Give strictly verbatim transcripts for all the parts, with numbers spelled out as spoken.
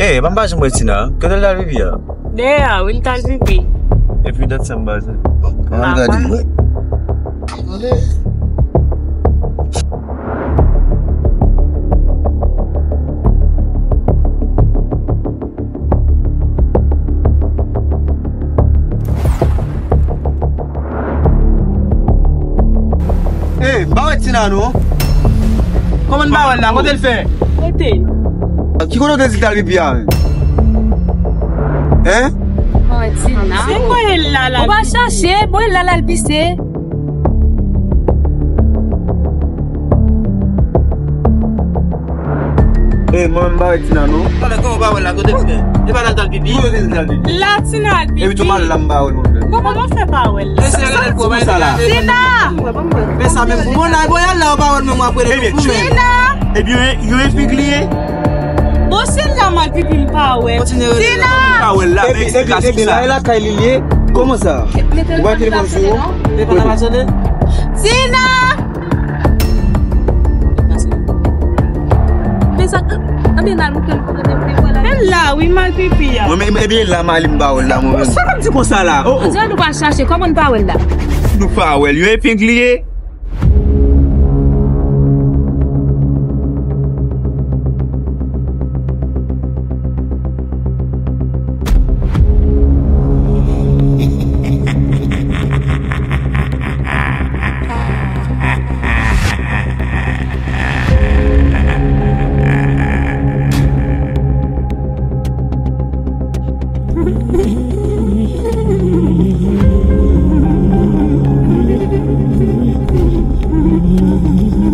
Ey, ban m pa janm wè Tina. Kote l t al pipi a? Dèyè a, wi, l t al pipi. Epi dat sa m pa wè. An gade, wi. Ey, m pa wè Tina non. Kòman n pa wè l la? Kote l fè? Kote? Ki kote w te di l t al pipi a menm? Hein? Mwen Tina. Se kòman l la l al pise? Ou pa chache, bon, l la l al pise. Ey, mwen m pa wè Tina non. Talè, kòman w pa wè l la? Kote l fè? E pa la l t al pipi? Kote l t al pipi? La Tina al pipi. Epi tou m al la m pa wè l, mon frè. Kòman w fè pa wè l la? Sa, sa, sa, sa la? Tina! Men sa menm pou mwen la, bon, y al la, w pa wè l menm, w ap rele nou pou men. Tina! Ebyen, yon epik li ye. Bon, se la m al pipi, m pa wè. Kontinye rele. Tina! Pa wè l la, men eksplikasyon sa. Epi, epi, epi, la, e lakay li l ye. Kòman sa? Ou pa telefòn sou ou? Telefòn nan pa sonnen? Tina! Men sa, anben, n al montre l kote m te pran la. E la, wi, m al pipi a. Mwen menm, ebyen, la, m ale m ba w la, mwen menm. Sa k ap di konsa la? Oh, oh. Di nou pa chache, kòman n pa wè l la? Nou pa wè l, yon epik li ye.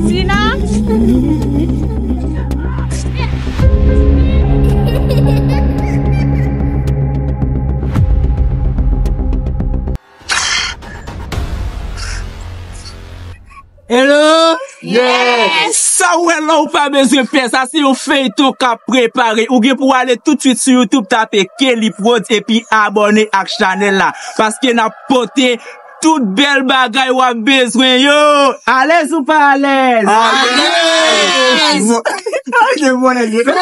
Tina? Hello? Yes! Sa w wè la, ou pa bezwen pè. Sa se yon feyton k ap prepare. Ou gen pou w ale toutswit sou YouTube, tape Kelly Prodz epi abòne ak chanèl la. Paske n ap pote tout bèl bagay w ap bezwen yo. Alèz ou pa alèz? Alèz! Alèz!